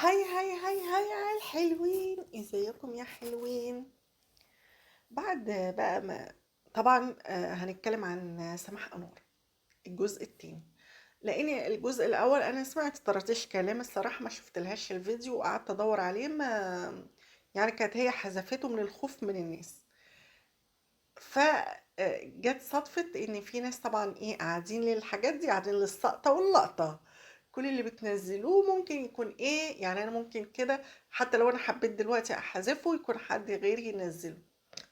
hi hi hi hi على الحلوين، ازيكم يا حلوين؟ بعد بقى ما طبعا هنتكلم عن سماح انور الجزء الثاني، لان الجزء الاول انا سمعت طرطيش كلام الصراحة، ما شفتلهاش الفيديو وقعدت ادور عليه، ما يعني كانت هي حذفته من الخوف من الناس. ف جت صدفة إن في ناس طبعًا إيه، قاعدين للحاجات دي، قاعدين للسقطة واللقطة، كل اللي بتنزّلوه ممكن يكون إيه، يعني أنا ممكن كده حتى لو أنا حبيت دلوقتي أحذفه يكون حد غيري ينزّله،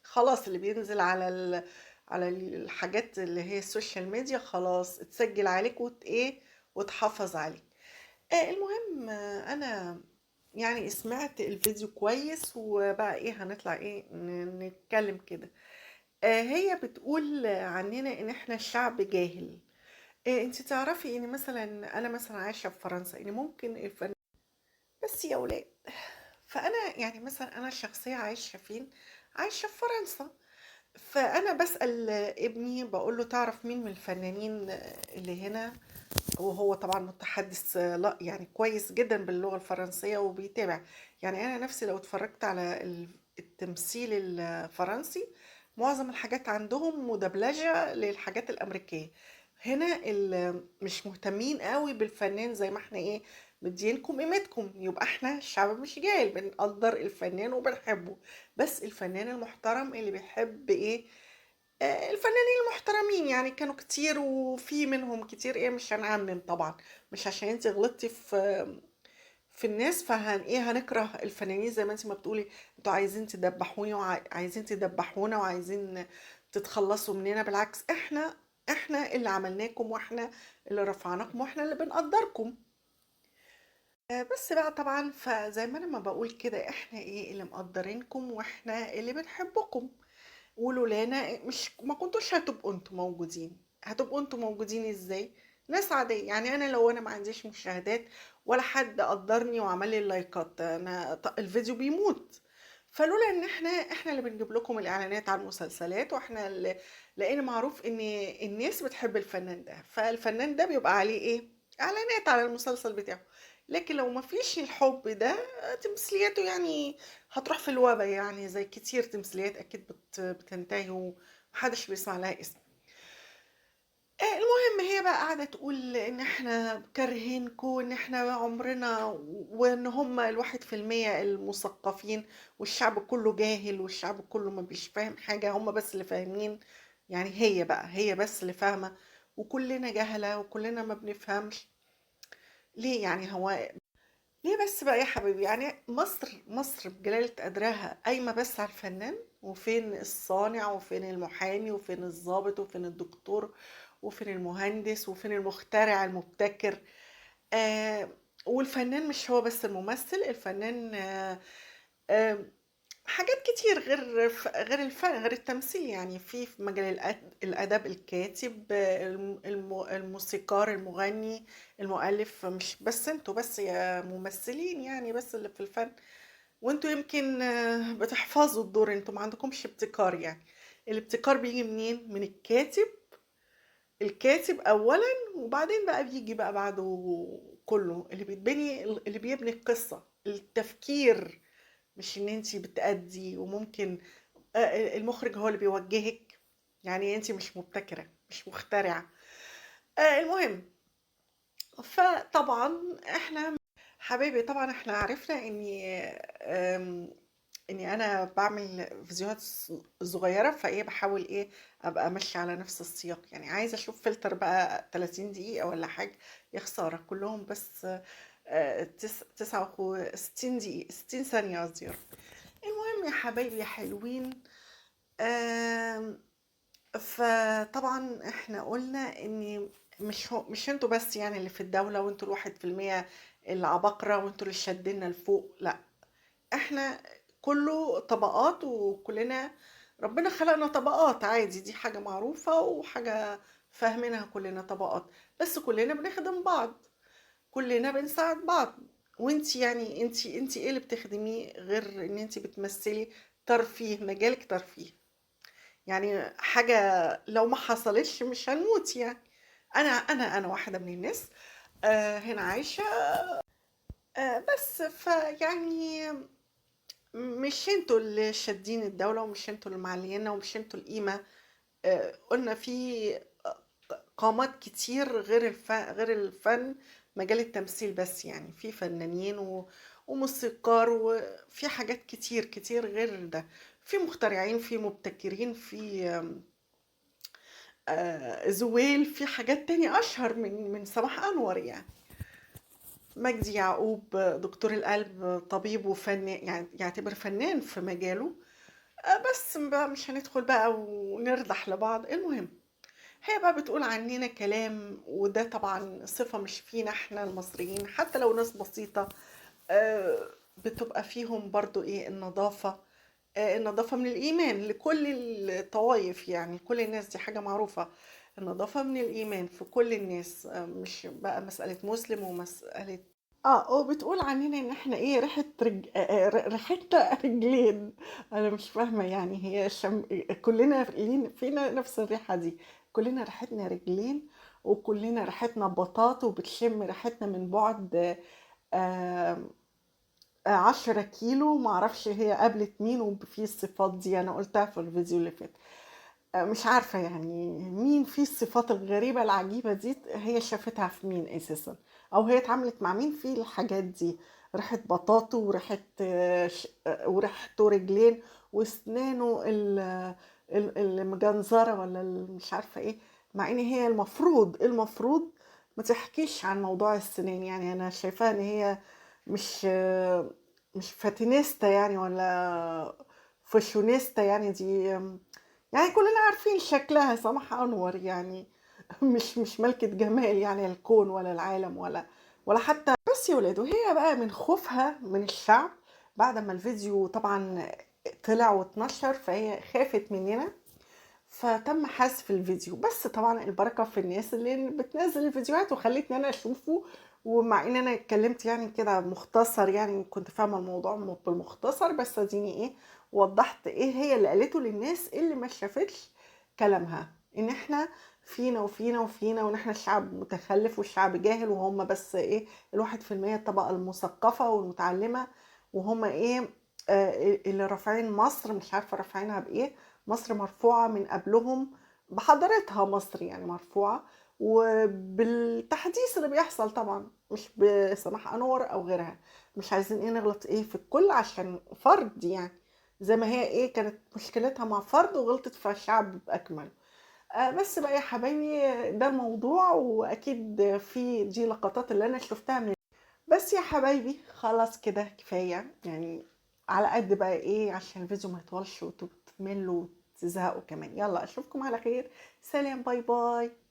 خلاص اللي بينزل على الحاجات اللي هي ال social media خلاص اتسجل عليك وات إيه، واتحفظ عليك. المهم أنا يعني سمعت الفيديو كويس، وبقى إيه، هنطلع إيه، نتكلم كده. هي بتقول عننا إن إحنا شعب جاهل. أنتِ تعرفي إن مثلًا أنا مثلًا عايشة في فرنسا، إن ممكن الفن بس يا ولاد، فأنا يعني مثلًا أنا الشخصية عايشة فين، عايشة في فرنسا، فأنا باسأل ابني باقول له: "تعرف مين من الفنانين اللي هنا؟" وهو طبعًا متحدث لأ يعني كويس جدًا باللغة الفرنسية وبيتابع، يعني أنا نفسي لو اتفرجت على التمثيل الفرنسي معظم الحاجات عندهم مدبلجة للحاجات الأمريكية، هنا مش مهتمين أوي بالفنان زي ما إحنا إيه، مديينكم قيمتكم، يبقى إحنا الشعب مش جاهل، بنقدّر الفنان وبنحبه، بس الفنان المحترم اللي بيحب إيه، الفنانين المحترمين يعني كانوا كتير وفي منهم كتير إيه، مش هنعمم طبعًا، مش عشان أنتِ غلطتِ في الناس فهن إيه، هنكره الفنانين زي ما أنتِ ما بتقولي، أنتم عايزين تدبحوني عايزين تدبحونا وعايزين تتخلصوا مننا، بالعكس إحنا اللي عملناكم وإحنا اللي رفعناكم وإحنا اللي بنقدركم. بس بقى طبعًا فزي ما أنا ما باقول كده إحنا إيه، اللي مقدرينكم وإحنا اللي بنحبكم، ولولانا مش ما كنتوش هتبقوا أنتم موجودين، هتبقوا أنتم موجودين إزاي؟ ناس عادية، يعني أنا لو أنا ما عنديش مشاهدات ولا حد قدرني وعمل لي اللايكات، أنا الفيديو بيموت، فلولا إن إحنا اللي بنجيب لكم الإعلانات على المسلسلات، وإحنا اللي لأن معروف إن الناس بتحب الفنان ده، فالفنان ده بيبقى عليه إيه، إعلانات على المسلسل بتاعه، لكن لو ما فيش الحب ده تمثيلياته يعني هتروح في الوبا، يعني زي كتير تمثيليات أكيد بتنتهي ومحدش بيسمع لها اسم. المهم هي بقى قاعدة تقول إن إحنا كارهينكم، وإن إحنا عمرنا، وإن هم 1% المثقفين والشعب كله جاهل والشعب كله ما بيش فاهم حاجة، هم بس اللي فاهمين، يعني هي بقى هي بس اللي فاهمة وكلنا جهلة وكلنا ما بنفهمش. ليه يعني هو ليه بس بقى يا حبيبي؟ يعني مصر بجلالة قدرها قايمة بس على الفنان، وفين الصانع وفين المحامي وفين الضابط وفين الدكتور وفين المهندس وفين المخترع المبتكر؟ والفنان مش هو بس الممثل، الفنان حاجات كتير غير الفن، غير التمثيل، يعني في مجال الأدب، الكاتب، الموسيقار، المغني، المؤلف، مش بس انتوا بس يا ممثلين يعني بس اللي في الفن، وانتوا يمكن بتحفظوا الدور، انتوا ما عندكمش ابتكار. يعني الابتكار بيجي منين؟ من الكاتب، الكاتب أولا، وبعدين بقى بيجي بقى بعده كله اللي بيتبني، اللي بيبني القصة، التفكير، مش ان انتي بتأدي وممكن المخرج هو اللي بيوجهك، يعني انتي مش مبتكرة مش مخترعة. المهم فطبعا احنا حبايبي طبعا احنا عرفنا اني انا بعمل فيديوهات صغيرة، فايه بحاول ايه ابقى ماشية على نفس السياق، يعني عايزة اشوف فلتر بقى 30 دقيقة ولا حاجة، يا خسارة كلهم بس 69 دقيقة، 60 ثانية قصدي. المهم يا حبايبي يا حلوين، فطبعا احنا قلنا ان مش انتوا بس يعني اللي في الدولة، وانتوا 1% العباقرة، وانتوا اللي شدنا لفوق، لا احنا كله طبقات، وكلنا ربنا خلقنا طبقات عادي، دي حاجة معروفة وحاجة فاهمينها، كلنا طبقات، بس كلنا بنخدم بعض، كلنا بنساعد بعض. وانتي يعني انتي ايه اللي بتخدميه غير ان انتي بتمثلي ترفيه، مجالك ترفيه، يعني حاجة لو ما حصلتش مش هنموت يعني. انا واحدة من الناس، هنا عايشة. بس فيعني مش انتوا اللي شادين الدولة، ومش انتوا اللي معلينا، ومش انتوا القيمة. قلنا في قامات كتير غير الفن، مجال التمثيل بس، يعني في فنانين وموسيقار وفي حاجات كتير كتير غير ده، في مخترعين، في مبتكرين، في زويل، في حاجات تانية أشهر من سماح أنور. يعني مجدي يعقوب دكتور القلب، طبيب وفنان، يعني يعتبر فنان في مجاله. بس بقى مش هندخل بقى ونردح لبعض. المهم هي بقى بتقول عننا كلام، وده طبعا صفة مش فينا احنا المصريين، حتى لو ناس بسيطة بتبقى فيهم برضو ايه النظافة. النظافة من الإيمان لكل الطوائف، يعني كل الناس دي حاجة معروفة، النظافة من الإيمان في كل الناس، مش بقى مسألة مسلم ومسألة وبتقول عننا إن إحنا إيه ريحة ريحتنا رجلين. أنا مش فاهمة يعني، هي كلنا فينا نفس الريحة دي، كلنا ريحتنا رجلين، وكلنا ريحتنا بطاط، وبتشم ريحتنا من بعد 10 كيلو. معرفش هي قابلت مين وفي الصفات دي، أنا قلتها في الفيديو اللي فات. مش عارفة يعني مين في الصفات الغريبة العجيبة دي، هي شافتها في مين أساسا، أو هي اتعاملت مع مين في الحاجات دي. ريحة بطاطه وريحته رجلين، واسنانه المجنزرة ولا مش عارفة إيه، مع إن هي المفروض ما تحكيش عن موضوع السنان. يعني أنا شايفاها إن هي مش فاتينيستا يعني ولا فاشونيستا، يعني دي يعني كلنا عارفين شكلها سماح أنور، يعني مش ملكة جمال يعني الكون ولا العالم ولا حتى. بس يا ولاد، وهي بقى من خوفها من الشعب بعد ما الفيديو طبعا طلع واتنشر، فهي خافت مننا فتم حذف الفيديو. بس طبعا البركة في الناس اللي بتنزل الفيديوهات وخلتني انا اشوفه، ومع ان انا اتكلمت يعني كده مختصر، يعني كنت فاهمة الموضوع بالمختصر، بس اديني ايه وضحت ايه هي اللي قالته للناس اللي ما شافتش كلامها، ان احنا فينا وفينا وفينا، وان احنا الشعب متخلف والشعب جاهل، وهم بس ايه 1% الطبقة المثقفة والمتعلمة، وهم ايه اللي رافعين مصر، مش عارفة رافعينها بايه. مصر مرفوعة من قبلهم بحضارتها، مصر يعني مرفوعة، وبالتحديث اللي بيحصل طبعا، مش بسماح أنور أو غيرها. مش عايزين ايه نغلط ايه في الكل عشان فرد، يعني زي ما هي ايه كانت مشكلتها مع فرد وغلطت في الشعب بأكمله. بس بقى يا حبايبي ده الموضوع، وأكيد في دي لقطات اللي أنا شفتها من بس يا حبايبي خلاص كده كفاية، يعني على قد بقى ايه عشان الفيديو ما يطولش وتملوا وتزهقوا كمان. يلا اشوفكم على خير، سلام، bye bye.